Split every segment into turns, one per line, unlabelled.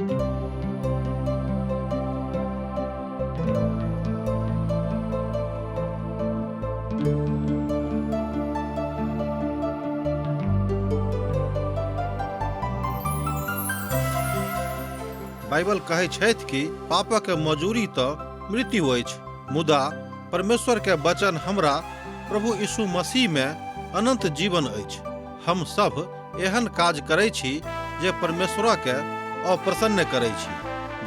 Bible कहै छथि कि पापक मजूरी तऽ मृत्यु अछि, मुदा परमेश्वर के वचन हमरा प्रभु यीशु मसीह में अनंत जीवन अछि। हम सब एहन काज करै छी जे परमेश्वर के अप्रसन्न करै छी,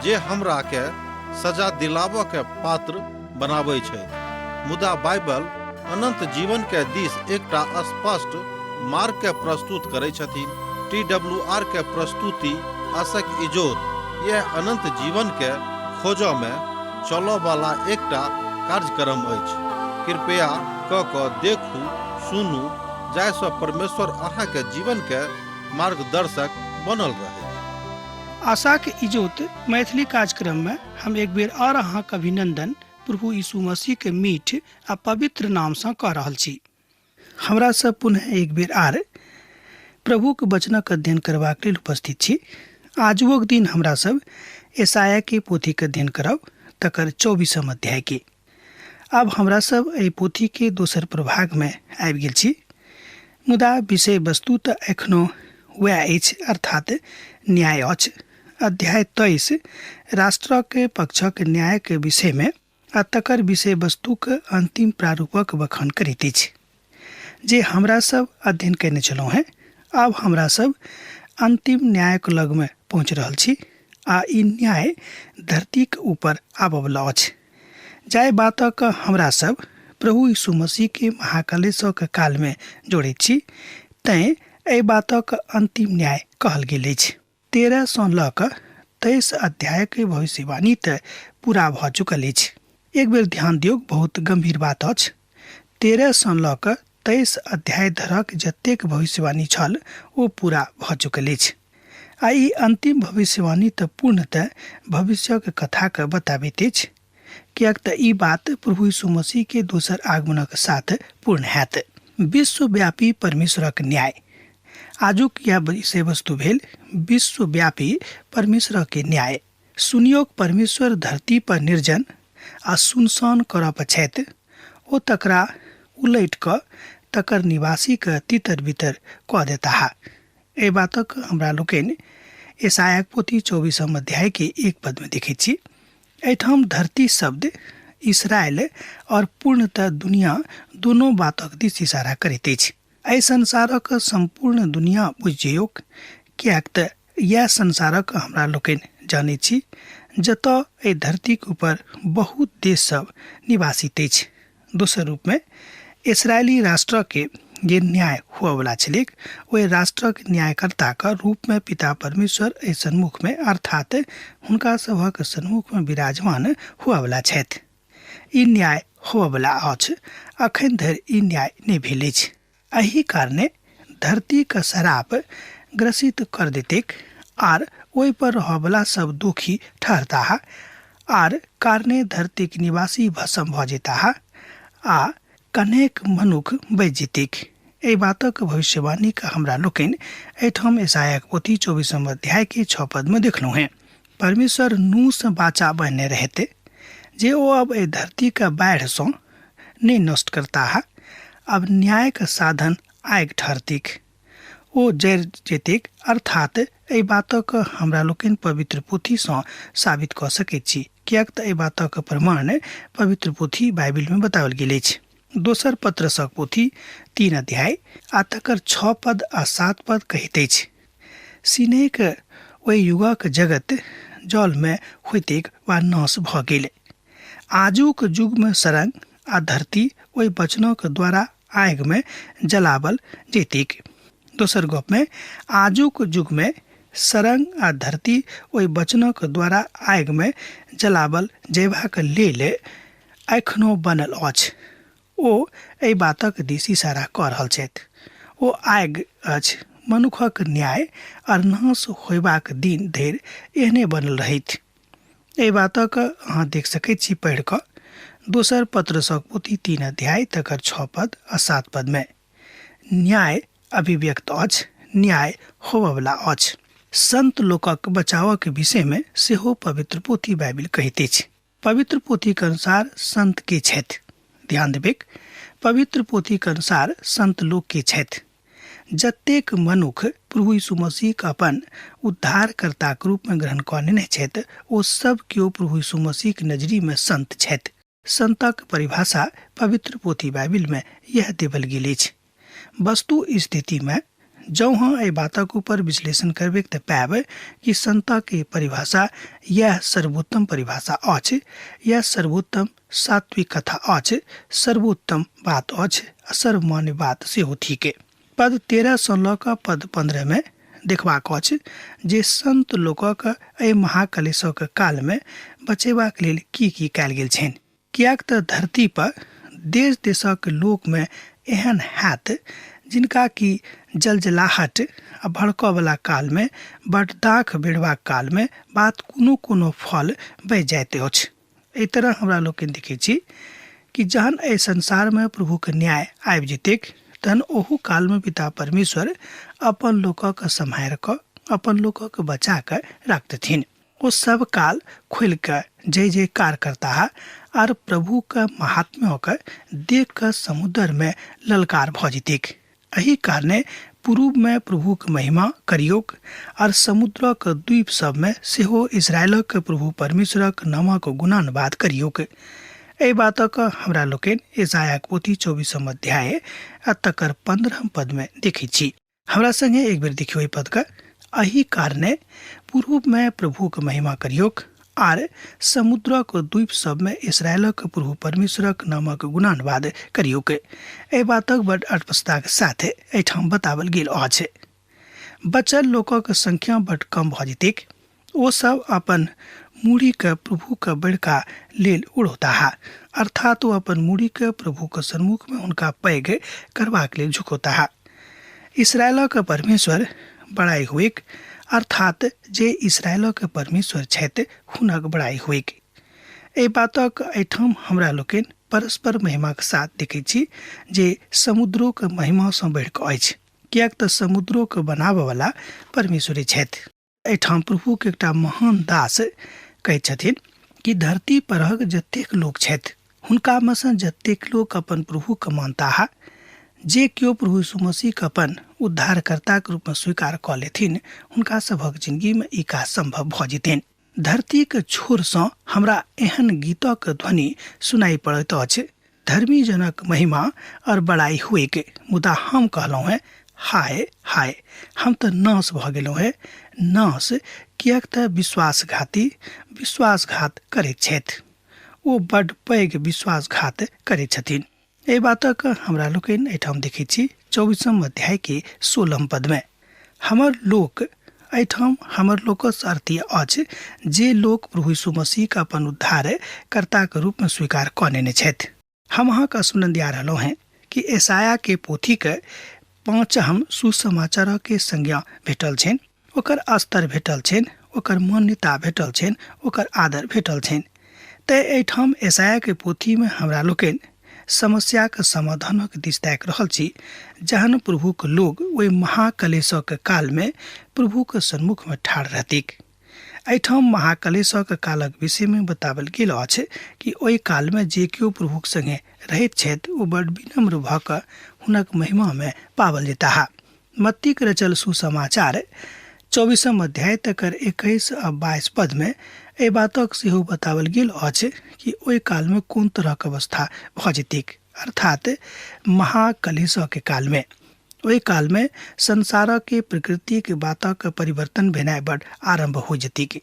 जे हमरा के सजा दिलाबऽ के पात्र बनाबै छथि। मुदा बाइबल अनंत जीवन के दिस एकटा स्पष्ट मार्ग के प्रस्तुत करै छथिन। टी डब्ल्यू आर के प्रस्तुति आशक इजोत यह अनंत जीवन के खोजऽ में चलऽ वाला एकटा कार्यक्रम अछि। कृपया क कऽ देखू, सुनू, जाहिसँ परमेश्वर अहाँके जीवन के मार्गदर्शक बनल रहै।
आशाक इजोत मैथिली कार्यक्रम में हम एक बेर और अहाँक अभिनंदन प्रभु यीशु मसीह के मीठ आ पवित्र नाम सँ कऽ रहल छी। हमरा सब पुनः एक बेर आर प्रभुक वचनक अध्ययन करबाक लेल उपस्थित छी। आजुओक दिन हमरा सब यशायाह के पोथीक अध्ययन करब, तकर 24 अध्याय के। आब हमरा सब एहि पोथी के दोसर प्रभाग में आबि गेल छी, मुदा विषय वस्तु तऽ एखनो वएह अछि, अर्थात न्याय अछि। अध्याय 23 राष्ट्रक पक्षक न्यायक विषय में आ तकर विषय वस्तुक अंतिम प्रारूपक बखान करैत अछि, जे हमरा सब अध्ययन कयने छलहुँ हेँ। आब हमरा सब अंतिम न्यायक लगमे पहुँच रहल छी आ ई न्याय धरतीक ऊपर आबयवला अछि। जाहि बातक हमरा सब प्रभु यीशु मसीह के महाकलेशक कालमे जोड़ैत छी, तैँ एहि बातक अंतिम न्याय कहल गेल अछि। 13 सँ लऽ कऽ 23 अध्यायक भविष्यवाणी तऽ पूरा भऽ चुकल अछि। एक बेर ध्यान दियौक, बहुत गंभीर बात अछि। 13 सँ लऽ कऽ 23 अध्याय धरक जतेक भविष्यवाणी छल ओ पूरा भऽ चुकल अछि। आ ई अंतिम भविष्यवाणी तऽ पूर्णतः भविष्यक कथाके बताबैत अछि, किएक तऽ ई बात प्रभु यीशु मसीह के दोसर आगमनक साथ पूर्ण हैत। विश्वव्यापी परमेश्वरक न्याय। आजुक यह विषय वस्तु भेल विश्वव्यापी परमेश्वर के न्याय। सुनियोक परमेश्वर धरती पर निर्जन आ सुनसान करऽ पछाति ओ तकरा उलटि कऽ तकर निवासीके तितर बितर कऽ देताह। एहि बातक हमरा लोकनि यशायाक पोथी 24 अध्याय के 1 पद में देखैत छी। एहिठाम धरती शब्द इसराइल और पूर्णतः दुनिया दोनों बातक दिस इशारा करैत अछि। एहि संसारक सम्पूर्ण दुनिया बुझि जइयौक, किएक तऽ इएह संसारक हमरा लोकनि जानैत छी, जतऽ एहि धरतीक ऊपर बहुत देश सब निवासित अछि। दोसर रूपमे इसराइली राष्ट्रके जे न्याय हुअवला छलैक, ओहि राष्ट्रक न्यायकर्ताक रूपमे पिता परमेश्वर एहि सन्मुखमे अर्थात हुनका सभक सन्मुखमे विराजमान हुअवला छथि। ई न्याय होअवला अछि, अखन धरि ई न्याय नहि भेल अछि। एहि कारणे धरतीक शराप ग्रसित कर देतैक आर ओहि पर रहऽवला सब दुखी ठहरताह, आर कारणे धरतीक निवासी भस्म भऽ जेताह आ कनेक मनुख बचि जेतैक। एहि बातक भविष्यवाणीक हमरा लोकनि एहिठाम यशायाक पोथी 24 अध्याय के 6 पद में देखलहुँ हेँ। परमेश्वर नूह सँ वाचा बन्हने रहैत जे ओ अब एहि धरतीक बाढ़ि सँ नहि नष्ट करताह। अब न्यायक साधन आगि ठहरतिक, ओ जरि जेतैक। अर्थात एहि बातक हमरा लोकनि पवित्र पोथी सँ साबित कऽ सकैत छी, किएक तऽ एहि बातक प्रमाण पवित्र पोथी बाइबिल में बताओल गेल अछि। दोसर पत्रसक पोथी 3 अध्याय आ तकर 6 पद आ 7 पद कहैत अछि, सिनेक ओहि युगक जगत जलमे होइतेक वा नाश भऽ गेल। आजुक युगमे सरंग आ धरती ओहि वचनक द्वारा आगिमे जलावल जैतिक। दोसर गपमे आजुक युगमे सरंग आ धरती ओहि वचनक द्वारा आगिमे जलावल जयबाक लेल एखनो बनल अछि। ओ एहि बातक दिस इशारा कऽ रहल छथि। ओ आगि अछि, मनुखक न्याय आर नाश होयबाक दिन धरि एहने बनल रहैत। एहि बातक अहाँ देख सकैत छी पढ़ि कऽ दोसर पत्रसक पोथी 3 अध्याय तकर 6 पद आ 7 पद में। न्याय अभिव्यक्त अछि, न्याय होबयवला अछि। संत लोकक बचावक विषय में सेहो पवित्र पोथी बाइबिल कहैत अछि। पवित्र पोथी के अनुसार संत के छथि? ध्यान देबैक, पवित्र पोथी के अनुसार संत लोक के छथि? जतेक मनुख प्रभु यीशु मसीह अपन उद्धारकर्ताक रूप में ग्रहण कऽ लेने छथि, ओ सब केओ प्रभु यीशु मसीह के नजरी में संत छथि। संतक परिभाषा पवित्र पोथी बाइबिल में यह देवल गेल अछि। वस्तु स्थिति में जौं हम एहि बातक ऊपर विश्लेषण करबै तऽ पायब कि संतक परिभाषा यह सर्वोत्तम परिभाषा अछि, यह सर्वोत्तम सात्विक कथा अछि, सर्वोत्तम बात अछि, सर्वमान्य बात सेहो थिके। पद 13 सँ लऽ कऽ पद 15 में देखबाक अछि जे संत लोकक एहि महाकलेशक काल में बचेबाक लेल की की कयल गेल छनि। किएक तऽ धरती पर देश देशक लोक में एहन हैत जिनका कि जलजलाहट आ भड़कऽवला काल में बड दाख बेढ़बाक काल में बात कोनो कोनो फल बहि जाइत अछि। एहि तरह हमरा लोकनि देखै छी कि जहन एहि संसार में प्रभुके न्याय आबि जेतैक तहन ओहू काल में पिता परमेश्वर अपन लोकक सम्हारि कऽ अपन लोकक बचा कऽ राखथिन। ओ सब काल खोलि कऽ जय जयकार करताह आर प्रभुके महात्म्यके देख कऽ समुद्र में ललकार भऽ जेतैक। एहि कारणे पूर्व में प्रभुक महिमा करियौक आर समुद्रक द्वीप सब में सेहो इस्राएलक प्रभु परमेश्वरक नामक गुणानुवाद करियौक। एहि बातक हमरा लोकनि यशायाक पोथी 24 अध्याय आ तकर 15 पद में देखै छी। हमरा संगे एक बेर देखियौ एहि पदके। एहि कारणे पूर्व में प्रभुक महिमा करियौक आर समुद्रक द्वीप सब में इस्राएलक प्रभु परमेश्वरक नामक गुणानुवाद करियौक। एहि बातक बड अटपसताक साथ एहिठाम बतावल गेल अछि। बचल लोकक संख्या बड कम भऽ जेतैक। ओ सब अपन मूड़ी के प्रभु के बड़का लेल उड़ौताह, अर्थात ओ अपन मूड़ी के प्रभु के सम्मुख में हुनका पैघ करबाक लेल झुकौताह। इसराइलक परमेश्वर बड़ाई हुएक, अर्थात जे इसराइलक परमेश्वर छथि हुनक बड़ाई हुएक। एहि बातक एहिठाम हमरा लोकनि परस्पर महिमाक साथ देखै छी जे समुद्रोक महिमासँ बढ़ि कऽ अछि, किएक तऽ समुद्रोक बनाबऽवला परमेश्वरे छथि। एहिठाम प्रभुके एकटा महान दास कहै छथिन कि धरती परहक जतेक लोक छथि हुनकामे सँ जतेक लोक अपन प्रभुके मानताह, जे केओ प्रभु यीशु मसीहके अपन उद्धारकर्ताके रूपमे स्वीकार कऽ लेथिन, हुनका सभक जिंदगीमे ई काज सम्भव भऽ जेतनि। धरतीके छोरसँ हमरा एहन गीतक ध्वनि सुनाइ पड़ैत अछि, धर्मी जनक महिमा और बड़ाई हुएक, मुदा हम कहलहुँ हेँ, हाय हाय, हम तऽ नाश भऽ गेलहुँ हेँ, नाश, किएक तऽ विश्वासघाती विश्वासघात करैत छथि, ओ बड पैघ विश्वासघात करैत छथिन। एहि बातक हमरा लोकनि एहिठाम देखै छी 24 अध्याय के 16 पद में। हमर लोक, एहिठाम हमर लोकस अर्थ अछि जे लोक प्रभु यीशु मसीहके अपन उद्धारकर्ताके रूपमे स्वीकार कऽ नेने छथि। हम अहाँके स्मरण दिया रहलहुँ हेँ कि यशायाह के पोथीके 5 सुसमाचारके संज्ञा भेटल छनि, ओकर स्तर भेटल छनि, ओकर मान्यता भेटल छनि, ओकर आदर भेटल छनि। तेँ एहिठाम यशायाह के पोथीमे हमरा लोकनि समस्याक समाधानक दिस ताकि रहल छी, जहन प्रभुक लोग ओहि महाकलेशक कालमे प्रभुक सन्मुखमे ठाढ़ रहतिक। एहिठाम महाकलेशक कालक विषयमे बताओल गेल अछि कि ओहि कालमे जे केओ प्रभुक संगे रहैत छथि ओ बड विनम्र भऽ कऽ हुनक महिमामे पावल जेताह। मत्तीक रचल सुसमाचार 24 अध्याय तकर 21 आ 22 पदमे एहि बातक सेहो बताओल गेल अछि कि ओहि कालमे कोन तरहक अवस्था भऽ जेतैक, अर्थात महाकलेशक कालमे। ओहि कालमे संसारक प्रकृतिक बातक परिवर्तन भेनाइ बड आरम्भ हो जेतैक।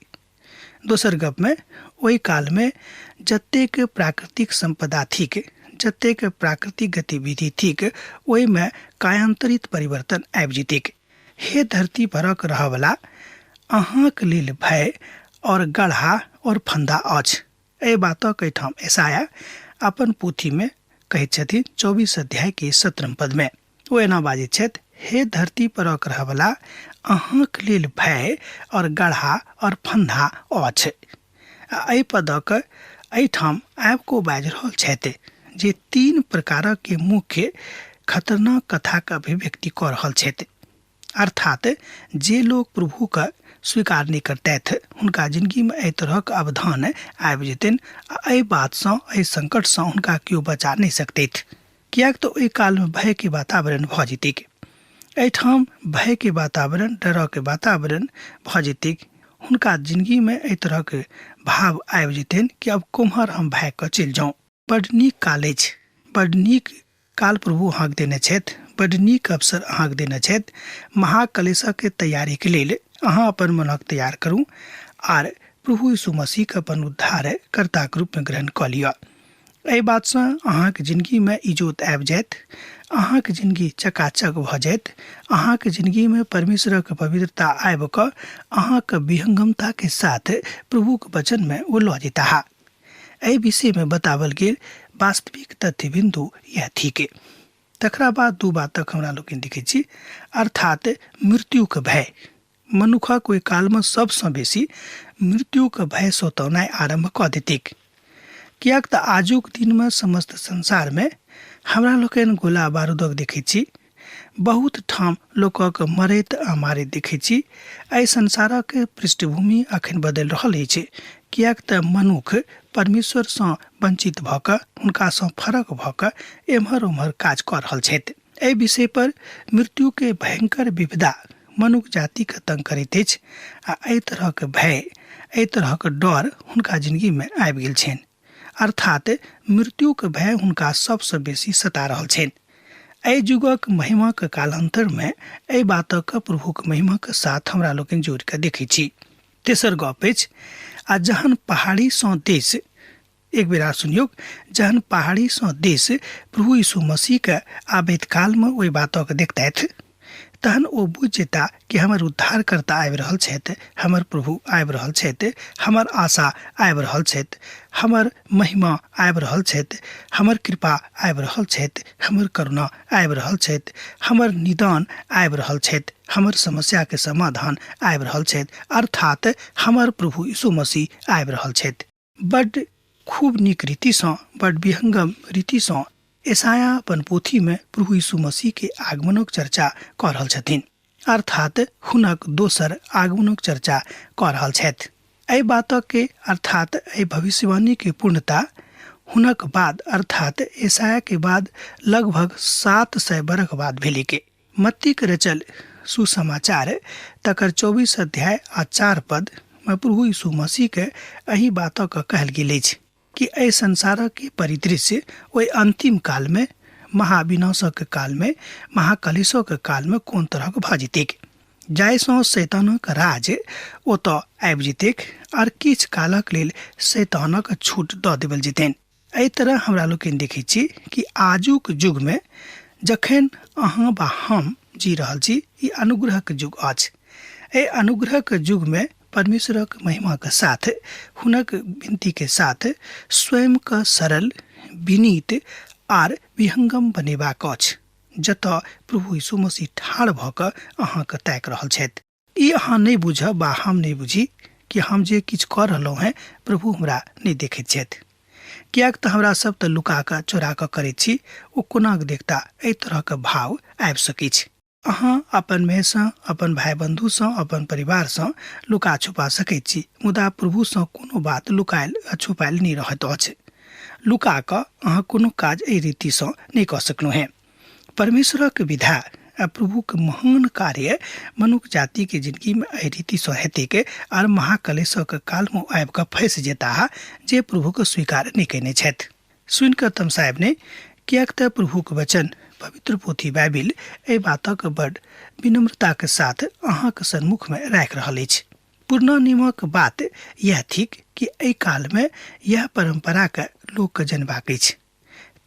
दोसर गपमे ओहि कालमे जतेक प्राकृतिक सम्पदा थिक, जतेक प्राकृतिक गतिविधि थिक, ओहिमे कायांतरित परिवर्तन आबि जेतैक। हे धरती परक रहऽवला, अहाँक लेल भय और गढ़ा और फंदा अछि। एहि बातक एहिठाम यशायाह अपन पोथीमे कहैत छथिन 24 अध्याय के 17 पदमे। ओ एना बाजैत छथि, हे धरती परक रहऽवला, अहाँक लेल भय और गढ़ा और फंदा अछि। आ एहि पदक एहिठाम आबि कऽ बाजि रहल छथि जे 3 प्रकारक के मुख्य खतरनाक कथाक अभिव्यक्ति कऽ रहल छथि। अर्थात जे लोक प्रभुके स्वीकार नहि करतथि। हुनका जिनगीमे एहि तरहक अवधान आबि जेतनि आ एहि बातसँ, एहि संकटसँ हुनका केओ बचा नहि सकतथि, किएक तऽ ओहि कालमे भयके वातावरण भऽ जेतैक। एहिठाम भयके वातावरण, डरके वातावरण भऽ जेतैक। हुनका जिनगीमे एहि तरहक भाव आबि जेतनि कि आब कोम्हर हम भागि कऽ चलि जाउ। बड नीक काल अछि, बड नीक काल प्रभु अहाँके देने छथि, बड नीक अवसर अहाँके देने छथि। महाकलेशके तैयारीके लेल अहाँ अपन मनक तैयार करू आर प्रभु यीशु मसीहके अपन उद्धार कर्ताके रूपमे ग्रहण कऽ लिअ। एहि बातसँ अहाँके जिनगीमे इजोत आबि जायत, अहाँके जिनगी चकाचक भऽ जायत, अहाँके जिनगीमे परमेश्वरक पवित्रता आबि कऽ अहाँके विहंगमताके साथ प्रभुके वचनमे ओ लऽ जेताह। एहि विषयमे बताओल गेल वास्तविक तथ्य बिन्दु इएह थिक। तकरा बाद दू बातक हमरा लोकनि देखै छी, अर्थात मृत्युके भय। मनुखक ओहि कालमे सबसँ बेसी मृत्युके भय सतौनाइ आरम्भ कऽ देतैक, किएक तऽ आजुक दिनमे समस्त संसारमे हमरा लोकनि गोला बारूदक देखै छी, बहुत ठाम लोकक मरैत आ मारैत देखै छी। एहि संसारक पृष्ठभूमि अखन बदलि रहल अछि, किएक तऽ मनुख परमेश्वरसँ वञ्चित भऽ कऽ, हुनकासँ फरक भऽ कऽ एम्हर ओम्हर काज कऽ रहल छथि। एहि विषय पर मृत्युके भयंकर विपदा मनुख जातिके तंग करैत अछि आ एहि तरहक भय, एहि तरहक डर हुनका जिनगीमे आबि गेल छनि। अर्थात मृत्युके भय हुनका सबसँ बेसी सता रहल छनि। एहि युगक महिमाक कालांतरमे एहि बातक प्रभुक महिमाक साथ हमरा लोकनि जोड़ि कऽ देखै छी। तेसर गप अछि, आ जहन पहाड़ीसँ देश, एक बेर आर सुनियौक, जहन पहाड़ीसँ देश प्रभु यीशु मसीहके आबैत कालमे ओहि बातक देखतथि, तहन ओ बुझि जेता कि हमर उद्धारकर्ता आबि रहल छथि, हमर प्रभु आबि रहल छथि, हमर आशा आबि रहल छथि, हमर महिमा आबि रहल छथि, हमर कृपा आबि रहल छथि, हमर करुणा आबि रहल छथि, हमर निदान आबि रहल छथि, हमर समस्याके समाधान आबि रहल छथि, अर्थात हमर प्रभु यीशु मसीह आबि रहल छथि। बड खूब नीक रीतिसँ, बड विहंगम रीतिसँ एसाया अपन पोथीमे प्रभु यीशु मसीहके आगमनक चर्चा कऽ रहल छथिन, अर्थात हुनक दोसर आगमनक चर्चा कऽ रहल छथि। एहि बातके अर्थात एहि भविष्यवाणीके पूर्णता हुनक बाद अर्थात एसायाके बाद लगभग 700 बरख बाद भेलैके। मत्तीक रचल सुसमाचार तकर 24 अध्याय आ 4 पद मे प्रभु यीशु मसीह के एहि बातक कहल गेल अछि कि एहि संसारक के परिदृश्य ओहि अंतिम काल में, महाविनाशक काल में, महाकलेशक काल में कोन तरहक भऽ जेतैक, जाहिसँ शैतानक राज ओतऽ आबि जेतैक आर किछु कालक लेल शैतानक छूट दऽ देबल जेतनि। एहि तरह हमरा लोकनि देखै छी कि आजुक युगमे जखन अहाँ वा हम जी रहल छी, ई अनुग्रहक युग अछि। एहि अनुग्रहक युगमे परमेश्वरक महिमाक साथ, हुनक विनतीके साथ स्वयंके सरल, विनीत आर विहंगम बनेबाक अछि, जतऽ प्रभु यीशु मसीह ठाढ़ भऽ कऽ अहाँके ताकि रहल छथि। ई अहाँ नहि बुझब वा हम नहि बुझी कि हम जे किछु कऽ रहलहुँ हेँ प्रभु हमरा नहि देखैत छथि, किएक तऽ हमरा सब तऽ लुका कऽ चोरा कऽ करैत छी, ओ कोना कऽ देखता, एहि तरहक भाव आबि सकैछ। अहाँ अपन भायसँ, अपन भाय बन्धुसँ, अपन परिवारसँ लुका छुपा सकैत छी, मुदा प्रभुसँ कोनो बात लुकायल आ छुपायल नहि रहैत अछि। लुका कऽ अहाँ कोनो काज एहि रीतिसँ नहि कऽ सकलहुँ हेँ। परमेश्वरक विधा आ प्रभुक महान कार्य मनुख जाति के जिंदगी में एहि रीति सँ हेतैक आर महाकलेशक काल में आबि कऽ फँसि जेताह जे प्रभुक स्वीकार नहि कयने छथि। सुनि कऽ तमसायब नहि, किएक तऽ प्रभुक वचन पवित्र पोथी बाइबिल एहि बातक बड विनम्रताक साथ अहाँक सन्मुख में राखि रहल अछि। पुरना नियमक बात यैह थिक कि एहि काल में यैह परंपराक लोकके जनबाक अछि।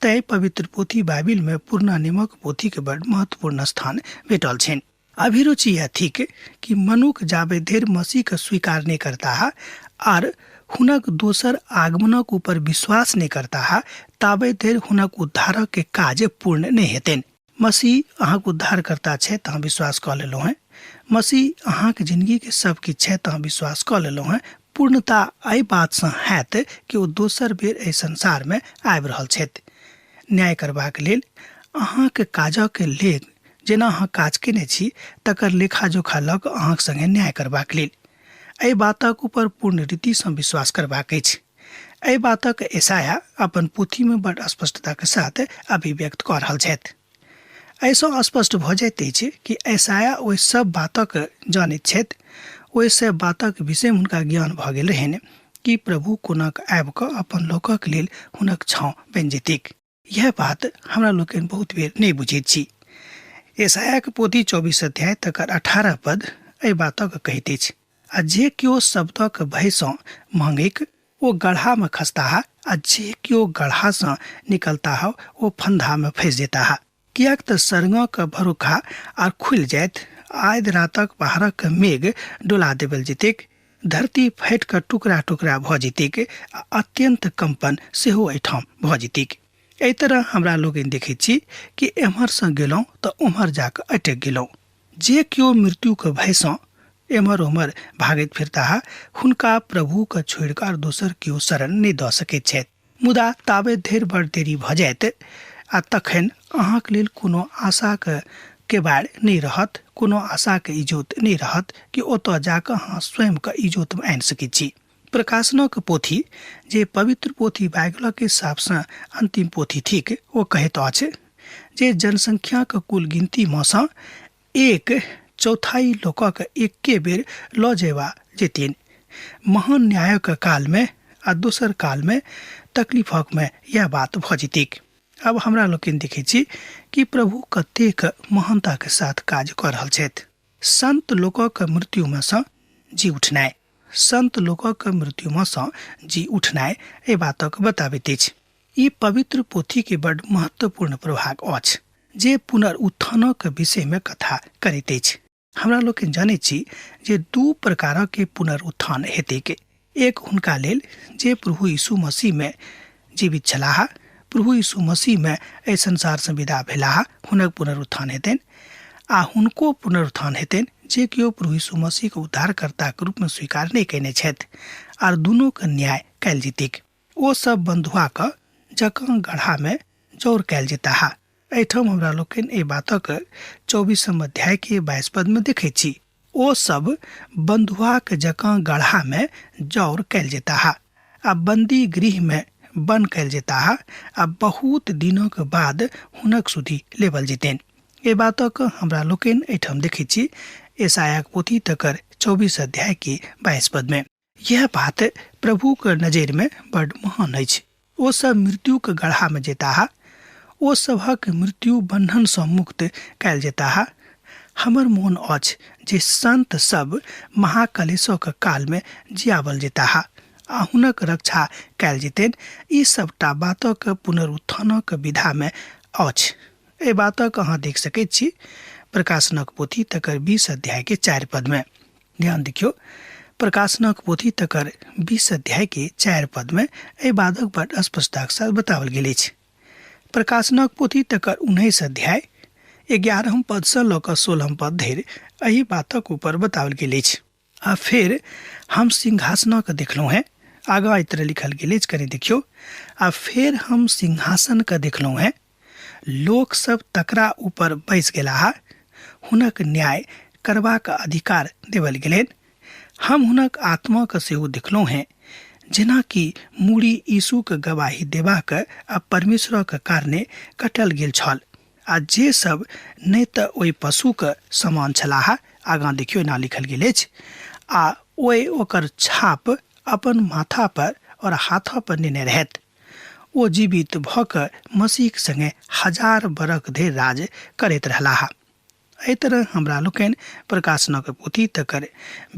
तैं पवित्र पोथी बाइबिल में पुरना नियमक पोथी के बड़ महत्वपूर्ण स्थान भेटल छनि। अभिरुचि यह थिक कि मनुख जाबे धरि मसीह के स्वीकार नहि करताह आर हुनक दोसर आगमनक ऊपर विश्वास नहि करताह, ताबे धरि हुनक उद्धारक के काज पूर्ण नहि हेतनि। मसीह अहाँक उद्धारकर्ता छथि तऽ अहाँ विश्वास कऽ लेलहुँ हेँ। मसीह अहाँक जिंदगी के सब किछु छथि तऽ अहाँ विश्वास कऽ लेलहुँ हेँ। पूर्णता एहि बातसँ हैत कि ओ दोसर बेर एहि संसारमे आबि रहल छथि न्याय करबाक लेल। अहाँक काजक लेख, जेना अहाँ काज केने छी तकर लेखा जोखा लऽ कऽ अहाँक संगे न्याय करबाक लेल। एहि बातक ऊपर पूर्ण रीतिसँ विश्वास करबाक अछि। एहि बातक एसाया अपन पोथीमे बड स्पष्टताके साथ अभिव्यक्त कऽ रहल छथि। एहिसँ स्पष्ट भऽ जाइत अछि कि एसाया ओहि सब बातक जानैत छथि, ओहि सब बातक विषयमे हुनका ज्ञान भऽ गेल रहनि कि प्रभु कोनाक आबि कऽ अपन लोकक लेल हुनक छाँव बनि जेतीक। यह बात हमरा लोकनि बहुत बेर नहि बुझैत छी। एसायाक पोथी 24 अध्याय तकर 18 पद एहि बातक कहैत अछि, आ जे केओ शब्दक भयसँ मांगैक ओ गढ़ामे खसताह, आ जे केओ गढ़ासँ निकलताह ओ फंदामे फँसि जेताह। किएक तऽ सरंगक भरोखा आर खुलि जायत, आधि रातक पहाड़क मेघ डोला देबल जेतैक, धरती फाटि कऽ टुकड़ा टुकड़ा भऽ जेतैक आ अत्यन्त कम्पन सेहो एहिठाम भऽ जेतैक। एहि तरह हमरा लोकनि देखैत छी कि एम्हरसँ गेलहुँ तऽ ओम्हर जा कऽ अटकि गेलहुँ। जे केओ मृत्युके भयसँ एम्हर ओम्हर भागैत फिरताह हुनका प्रभुके छोड़ि कऽ आर दोसर केओ शरण नहि दऽ सकैत छथि। मुदा ताबे धरि बड़ देरी भऽ जायत आ तखन अहाँक लेल कोनो आशाक केबाड़ नहि रहत, कोनो आशाक इजोत नहि रहत कि ओतऽ जा कऽ अहाँ स्वयंके इजोतमे आनि सकैत छी। प्रकाशनक पोथी जे पवित्र पोथी बाइबलक हिसाबसँ अन्तिम पोथी थिक ओ कहैत अछि जे जनसंख्याक कुल गिनतीमे सँ एक चौथाई लोकक एके बेर लऽ जेबा जेथिन। महान न्यायक कालमे आ दोसर कालमे तकलीफकमे इएह बात भऽ जेतीक। आब हमरा लोकनि देखै छी कि प्रभु कतेक महानताके साथ काज कऽ रहल छथि। संत लोकक मृत्युमे सँ जी उठनाइ, संत लोकक मृत्युमे सँ जी उठनाइ एहि बातक बताबैत अछि। ई पवित्र पोथीके बड महत्वपूर्ण प्रभाग अछि जे पुनरुत्थानक विषयमे कथा करैत अछि। हमरा लोकनि जनैत छी जे दू प्रकारक पुनरुत्थान हेतैक। एक हुनका लेल जे प्रभु यीशु मसीहमे जीवित छलाह, प्रभु यीशु मसीहमे एहि संसारसँ विदा भेलाह, हुनक पुनरुत्थान हेतनि, आ हुनको पुनरुत्थान हेतनि जे केओ प्रभु यीशु मसीहके उद्धारकर्ताके रूपमे स्वीकार नहि कयने छथि, आर दुनूके न्याय कयल जेतैक। ओ सब बन्धुआके जकाँ गढ़ामे जौर कयल जेताह। एहिठाम हमरा लोकनि एहि बातक 24 अध्यायके 22 पदमे देखैत छी। ओ सब बन्धुआक जकाँ गढ़ामे जौर कयल जेताह आ बन्दी गृहमे बन कयल जेताह आ बहुत दिनक बाद हुनक सुधि लेबल जेतनि। एहि बातक हमरा लोकनि एहिठाम देखैत छी एसायाक पोथी तकर 24 अध्यायके 22 पदमे। यह बात प्रभुक नजरिमे बड महान अछि। ओ सब मृत्युक गढ़ामे जेताह, ओ सभक मृत्यु बन्धनसँ मुक्त कयल जेताह। हमर मोन अछि जे संत सब महाकलेशक कालमे जियाबल जेताह आ हुनक रक्षा कयल जेतनि। ई सबटा बातक पुनरुत्थानक विधामे अछि। एहि बातक अहाँ देख सकैत छी प्रकाशनक पोथी तकर 20 अध्यायके 4 पदमे। ध्यान देखियौ, प्रकाशनक पोथी तकर 20 अध्यायके 4 पदमे एहि बातक बड स्पष्टताक साथ बताओल गेल अछि। प्रकाशनक पोथी तकर 19 अध्याय 11 पदसँ लऽ कऽ 16 पद धरि एहि बातक ऊपर बताओल गेल अछि। आ फेर हम सिंहासनक देखलहुँ हेँ, आगाँ एहि तरह लिखल गेल अछि, कनि देखियौ। आ फेर हम सिंहासनके देखलहुँ हेँ, लोक सब तकरा ऊपर बैस गेलाह, हुनक न्याय करबाक अधिकार देवल गेलनि। हम हुनक आत्माके सेहो देखलहुँ हेँ, जेनाकि मूड़ी यीशुके गवाही देबाक आ परमेश्वरक कारणे कटल गेल छल, आ जे सब नहि तऽ ओहि पशुके समान छलाह, आगाँ देखियौ एना लिखल गेल अछि, आ ओहि ओकर छाप अपन माथा पर और हाथ पर नेने रहथि। ओ जीवित भऽ कऽ मसीहक संगे 1000 बरख धरि राज करैत रहलाह। एहि तरह हमरा लोकनि प्रकाशनक पोथी तकर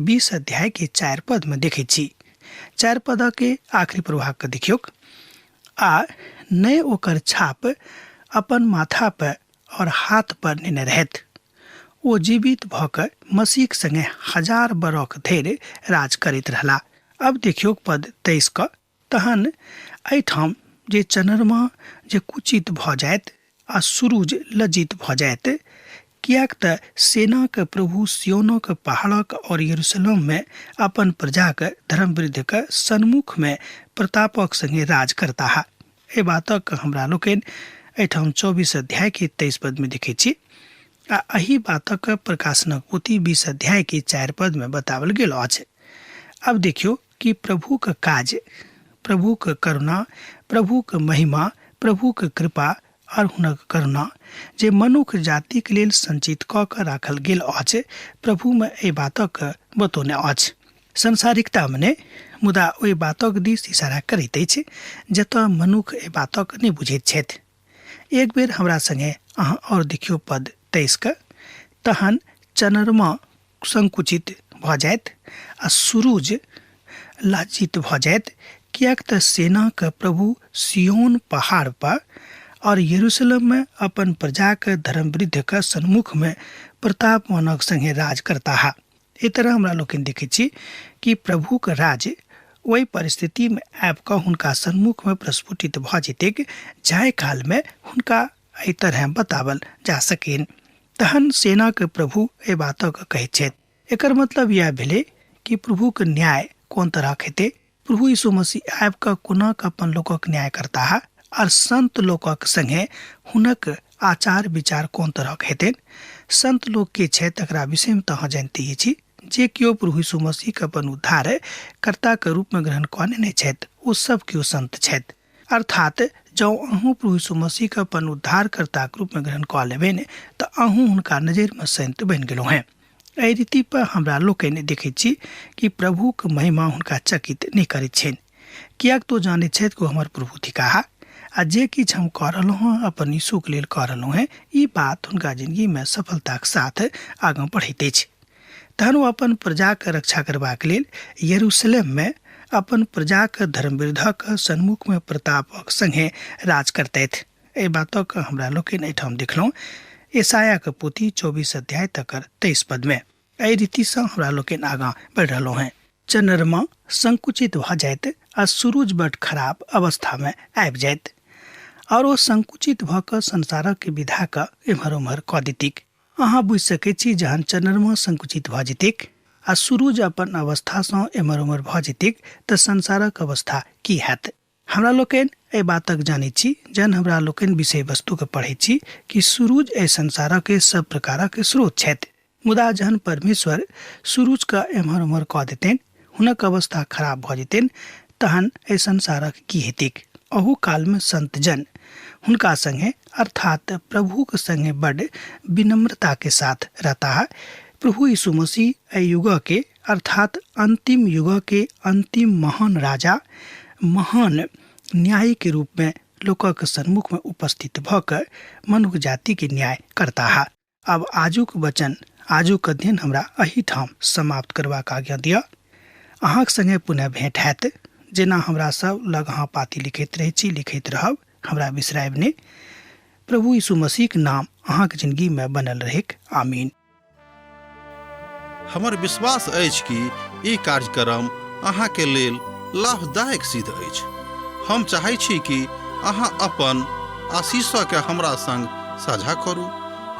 20 अध्यायके 4 पदमे देखैत छी। 4 पदके आखिरी प्रभागके देखियौक। आ नहि ओकर छाप अपन माथा पर और हाथ पर नेने रहथि। ओ जीवित भऽ कऽ मसीहक संगे 1000 बरख धरि राज करैत रहलाह। अब देखियौक पद 23 क। तहन एहिठाम जे चन्द्रमा जे कुचित भऽ जायत आ सुरुज लज्जित भऽ जायत, किएक तऽ सेनाक प्रभु सियोनक पहाड़क और यरूशलेममे अपन प्रजाक धर्मवृद्धक सन्मुखमे प्रतापक संगे राज करताह। एहि बातक हमरा लोकनि एहिठाम 24 अध्यायके 23 पदमे देखैत छी आ एहि बातक प्रकाशनक पोथी 20 अध्यायके 4 पदमे बताओल गेल अछि। आब देखियौ कि प्रभुके काज, प्रभुके करुणा, प्रभुके महिमा, प्रभुके कृपा आओर हुनक करुणा जे मनुख जातिक लेल संचित कऽ कऽ राखल गेल अछि, प्रभुमे एहि बातक बतौने अछि। संसारिकतामे नहि, मुदा ओहि बातक दिस इशारा करैत अछि जतऽ मनुख एहि बातक नहि बुझैत छथि। एक बेर हमरा संगे अहाँ आओर देखियौ पद 23 के, तहन चन्द्रमा संकुचित भऽ जायत आ सुरुज लज्जित भऽ जायत, किएक तऽ सेनाके प्रभु सियोन पहाड़ पर और यरूशलेममे अपन प्रजाके धर्मवृद्धके सन्मुखमे प्रतापवानक संगे राज करताह। एहि तरह हमरा लोकनि देखै छी कि प्रभुके राज्य ओहि परिस्थितिमे आबि कऽ हुनका सन्मुखमे प्रस्फुटित भऽ जेतैक जाहि कालमे हुनका एहि तरह बतावल जा सकिन। तहन सेनाके प्रभु एहि बातक कहैत छथि। एकर मतलब इएह भेलै कि प्रभुके न्याय कोन तरहक हेतै, प्रभु यीशु मसीह आबि कऽ कोना कऽ अपन लोकक न्याय करताह आर संत लोकक संगे हुनक आचार विचार कोन तरहक हेतनि। संत लोक के छथि तकरा विषयमे तऽ अहाँ जानिते छी। जे केओ प्रभु यीशु मसीहके अपन उद्धार कर्ताके रूपमे ग्रहण कऽ नेने छथि ओ सब केओ संत छथि। अर्थात जँ अहूँ प्रभु यीशु मसीहके अपन उद्धारकर्ताके रूपमे ग्रहण कऽ लेबनि तऽ अहूँ हुनका नजरिमे संत बनि गेलहुँ हेँ। एहि रीति पर हमरा लोकनि देखैत छी कि प्रभुक महिमा हुनका चकित नहि करैत छनि, किएक तऽ ओ जानैत छथि कि ओ हमर प्रभु थिकाह आ जे किछु हम कऽ रहलहुँ हेँ अपन यीशुक लेल कऽ रहलहुँ हेँ। ई बात हुनका जिंदगीमे सफलताक साथ आगाँ बढ़ैत अछि। तहन ओ अपन प्रजाके रक्षा करबाक लेल यरूशलेममे अपन प्रजाक धर्मविरुद्धक सन्मुखमे प्रतापक संगे राज करतथि। एहि बातक हमरा लोकनि एहिठाम देखलहुँ यशायाके पोथी 24 अध्याय तकर 23 पदमे। एहि रीतिसँ हमरा लोकनि आगाँ बढ़ि रहलहुँ हेँ। चन्द्रमा संकुचित भऽ जाइत आ सुरुज बड खराब अवस्थामे आबि जाइत आओर ओ संकुचित भऽ कऽ संसारक विधाके एम्हर ओम्हर कऽ देतिक। अहाँ बुझि सकैत छी जहन चन्द्रमा संकुचित भऽ जेतैक आ सुरुज अपन अवस्थासँ एम्हर ओम्हर भऽ जेतैक तऽ संसारक अवस्था की हैत। हमरा लोकनि एहि बातक जानैत छी जहन हमरा लोकनि विषय वस्तुके पढ़ैत छी कि सुरुज एहि संसारक सब प्रकारक स्रोत छथि। मुदा जहन परमेश्वर सुरुजके एम्हर ओम्हर कऽ देतनि, हुनक अवस्था खराब भऽ जेतनि, तहन एहि संसारक की हेतैक। अहू कालमे संतजन हुनका संगे अर्थात प्रभुक संगे बड विनम्रता के साथ रहता है। प्रभु यीशु मसीह एहि युग के अर्थात अंतिम युग के अंतिम महान राजा, महान न्यायी के रूप में लोकक सन्मुख में उपस्थित भऽ कऽ मनुख जाति के न्याय करता है। आब आजुक वचन, आजुक अध्ययन हमरा एहिठाम समाप्त करबाक आज्ञा दिअ। अहाँक संगे पुनः भेंट हैत। जेना हमरा सब लग अहाँ पाती लिखैत रहै छी, लिखैत रहब, हमरा बिसरायब नहि। प्रभु यीशु मसीहक नाम अहाँक जिंदगी में बनल रहैक। आमीन।
हमर विश्वास अछि कि ई कार्यक्रम अहाँके लेल लाभदायक सिद्ध अछि। हम चाहै छी कि अहाँ अपन आशीषके हमरा संग साझा करू।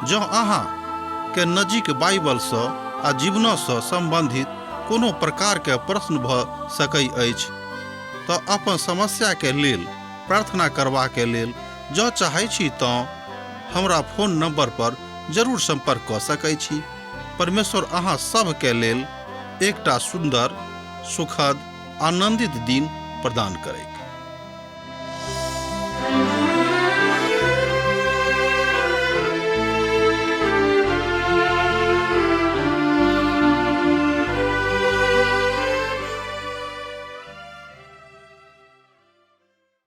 जँ अहाँ के नजीक बाइबलसँ आ जीवनसँ सम्बन्धित कोनो प्रकारके प्रश्न भऽ सकै अछि तऽ अपन समस्याके लेल प्रार्थना करबाके लेल जँ चाहै छी तँ हमरा फोन नंबर पर जरूर संपर्क कऽ सकै छी। परमेश्वर अहाँ सभके लेल एकटा सुन्दर, सुखद, आनंदित दिन प्रदान करैक।